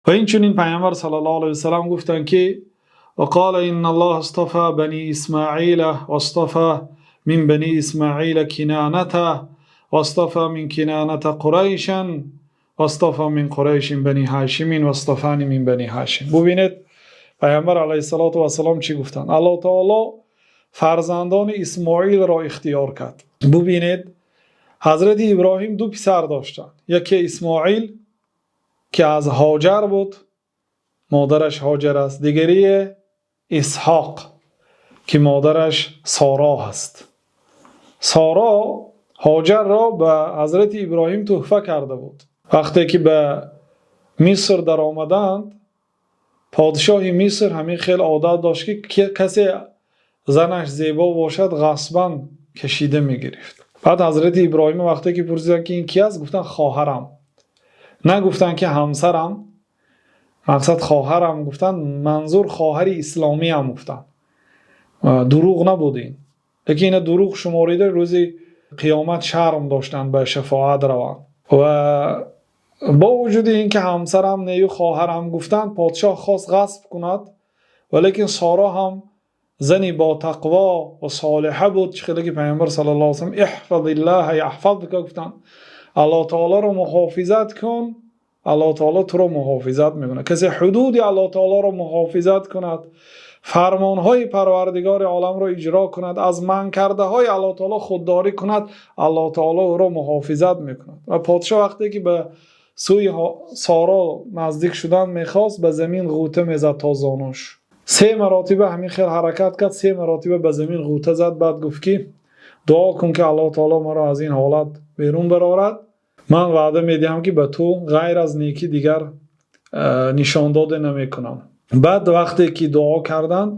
Ва инчунин Паёмбар саллаллоҳу алайҳи васаллам гуфтанд, ки وقال إن الله اصطفى بني إسماعيل واصطفى من بني إسماعيل كنانة واصطفى من كنانة قريشا واصطفى من قريش بني هاشم واصطفاني من بني هاشم. Бубинед, Паёмбар алайҳиссалоту вассалом чӣ гуфтанд: Аллоҳ таоло фарзандони Исмоилро ихтиёр кард. Бубинед, Ҳазрати Иброҳим ду писар доштанд: яке Исмоил, ки аз Ҳоҷар буд, модараш Ҳоҷар аст, дигарие Исҳоқ, ки модараш Соро ҳаст. Соро Ҳоҷарро ба Ҳазрати Иброҳим тӯҳфа карда буд. Вақте ки ба Миср даромаданд, подшоҳи Миср ҳамин хел одат дошт, ки касе занаш зебо бошад, ғасбан кашида мегирифт. Баъд Ҳазрати Иброҳим вақте ки пурсиданд, ки ин ки аст, гуфтанд: «Хоҳарам». Нагуфтанд, ки ҳамсарам, мақсад хоҳарам гуфтанд, манзур хоҳари исломиам гуфтанд. Дурӯғ набуд ин, лекин ина дурӯғ шуморида, рӯзи қиёмат шарм доштанд ба шафоат раванд. Ва бо вуҷуди ин ки ҳамсарам нею хоҳарам гуфтанд, подшоҳ хост ғасб кунад, валекин Соро ҳам зани бо тақво ва солиҳа буд. Чӣ хеле ки Паёмбар саллаллоҳу алайҳи васаллам احفظ الله يحفظك гуфтанд: Аллоҳ таолоро муҳофизат кун, Аллоҳ таоло туро муҳофизат мекунад. Касе ҳудуди Аллоҳ таолоро муҳофизат кунад, фармонҳои Парвардигори оламро иҷро кунад, аз манъкардаҳои Аллоҳ таоло худдорӣ кунад, Аллоҳ таоло ӯро муҳофизат мекунад. Ва подшоҳ вақте ки ба сӯи Соро наздик шудан мехост, ба замин ғӯта мезад то зонуш. Се маротиба ҳамин хел ҳаракат кард, се маротиба ба замин ғӯта зад. Баъд гуфт, ки дуо кун, ки Аллоҳ таоло маро аз ин ҳолат берун барорад, ман ваъда медиҳам, ки ба ту ғайр аз некӣ дигар нишондоде намекунам. Баъд вақте ки дуо карданд,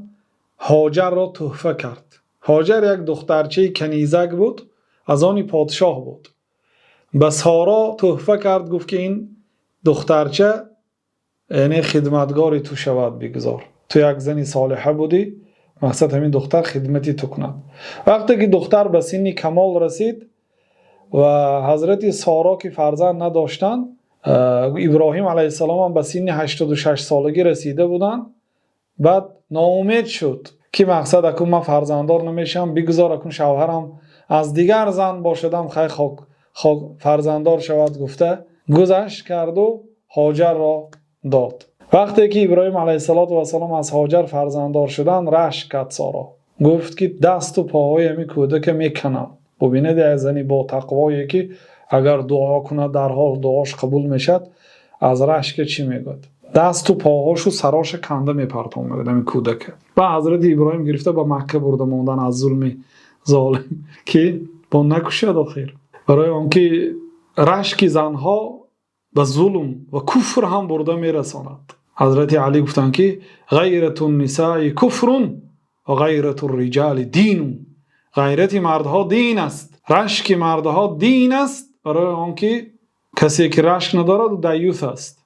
Ҳоҷарро тӯҳфа кард. Ҳоҷар як духтарчаи канизак буд, аз они подшоҳ буд. Ба Соро тӯҳфа кард, гуфт, ки ин духтарча, яъне хидматгори ту шавад, бигузор, ту як зани солиҳа будӣ, мақсад ҳамин духтар хидмати ту кунад. Вақте ки духтар ба синни камол расид ва Ҳазрати Соро, ки фарзанд надоштанд, Иброҳим алайҳиссалом ҳам ба синни 86 солагӣ расида буданд, баъд ноумед шуд, ки мақсад акун ман фарзанддор намешавам, бигузор акун шавҳарам аз дигар зан бошадам, хай, хок хок фарзанддор шавад гуфта, гузашт карду Ҳоҷарро дод. Вақте ки Иброҳим алайҳиссалоту вассалом аз Ҳоҷар фарзанддор шуданд, рашк кард Соро, гуфт, ки дасту поҳои ҳамин кӯдака меканам. Бубинед, як зани бо тақвое, ки агар дуо кунад, дарҳол дуош қабул мешавад, аз рашка чӣ мегӯяд: дасту поҳошу сароша канда мепартом, мегӯяд, ҳамин кӯдака. Ба Ҳазрати Иброҳим гирифта ба Макка бурда мондан аз зулми золим, ки бо накушад охир, барои он ки рашки занҳо ба зулм ва куфр ҳам бурда мерасонад. Ҳазрати Алӣ гуфтанд, ки غيرة النساء كفر وغيرة الرجال دين. Ғайрати мардҳо дин аст, рашки мардҳо дин аст, барои он ки касе ки рашк надорад, даюс аст.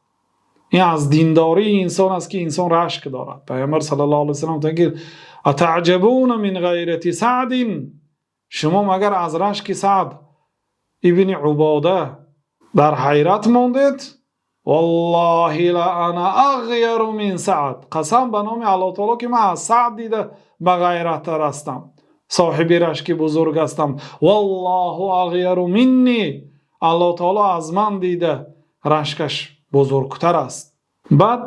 Ин аз диндории инсон аст, ки инсон рашк дорад. Паёмбар саллаллоҳу алайҳи васаллам гуфтанд, ки أتعجبون من غيرة سعد, шумо магар аз рашки Саъд ибни Убода дар ҳайрат мондед? والله لأنا أغير من سعد. Қасам ба номи Аллоҳ таоло, ки ман аз Саъд дида ба ғайраттар ҳастам, соҳиби рашки бузург ҳастам. والله أغير مني. Аллоҳ таоло аз ман дида рашкаш бузургтар аст. Баъд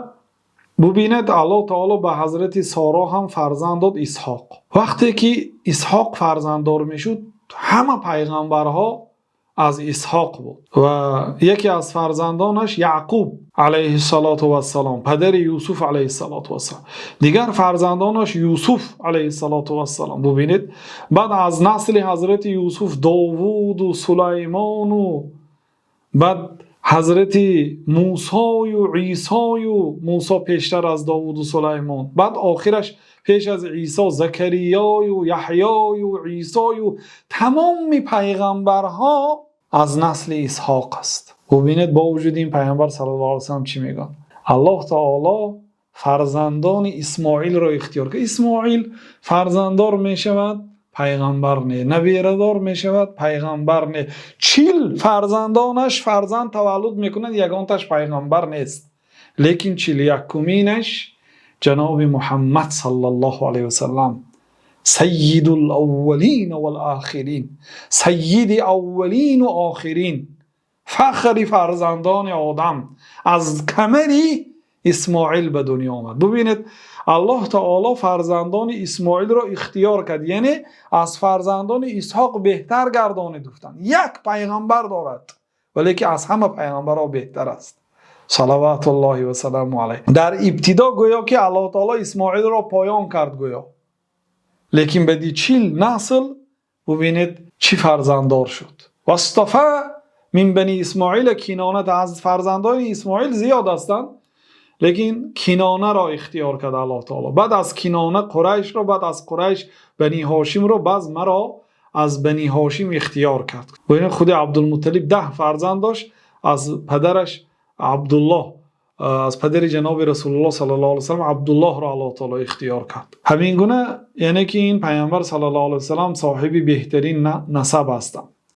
бубинед, Аллоҳ таоло ба Ҳазрати Соро ҳам фарзанд дод, Исҳоқ. Вақте ки Исҳоқ фарзанддор мешуд, ҳама пайғамбарҳо аз Исҳоқ буд ва яке аз фарзандонаш Яъқуб алайҳиссалоту вассалом, падари Юсуф алайҳиссалоту вассалом, дигар фарзандонаш Юсуф алайҳиссалоту вассалом. Бубинед, баъд аз насли Ҳазрати Юсуф Довуду Сулаймону, баъд Ҳазрати Мусою Исою, Мусо пештар аз Довуду Сулаймон, баъд охираш пеш аз Исо Закариёю Яҳёю Исою, тамоми пайғамбарҳо аз насли Исҳоқ аст. Бубинед, бо вуҷуди ин Пайғамбар саллаллоҳу алайҳи васаллам чӣ мегӯянд: Аллоҳ таоло фарзандони Исмоилро ихтиёр кард. Исмоил фарзанддор мешавад, пайғамбар не, набирадор мешавад, пайғамбар не. 40 фарзандонаш фарзанд таваллуд мекунанд, ягонташ пайғамбар нест. Лекин 41-уминаш ҷаноби Муҳаммад саллаллоҳу алайҳи васаллам, саййидул аввалин вал охирин, саййиди аввалин ва охирин, фахри фарзандони Одам аз камари Исмоил ба дунё омад. Бубинед, Аллоҳ таъоло фарзандони Исмоилро ихтиёр кард, яъне аз фарзандони Исҳоқ беҳтар гардонид, гуфтанд. Як паёмбар дорад, вале ки аз ҳама паёмбарон беҳтар аст. Салавотуллоҳи ва саломуҳу алайҳ. Дар ибтидо гӯё ки Аллоҳ таъоло Исмоилро поён кард гӯё. Лекин баъд 40 насл бубинед, чӣ фарзанддор шуд. Вастофо мин бани Исмоил Кинона, аз фарзандони Исмоил зиёд ҳастанд, лекин Кинонаро ихтиёр кард Аллоҳ таъоло. Баъд аз Кинона Қурайшро, баъд аз Қурайш Бани Ҳошимро, баъд маро аз Бани Ҳошим ихтиёр кард. Бубинед, худи Абдулмутталиб 10 фарзанд дошт, аз падараш Абдуллоҳ, аз падари ҷаноби Расулуллоҳ саллаллоҳу алайҳи васаллам Абдуллоҳро Аллоҳ таъоло ихтиёр кард. Ҳамин гуна, яъне ки ин паёмбар саллаллоҳу алайҳи васаллам соҳиби беҳтарин насаб ҳастанд.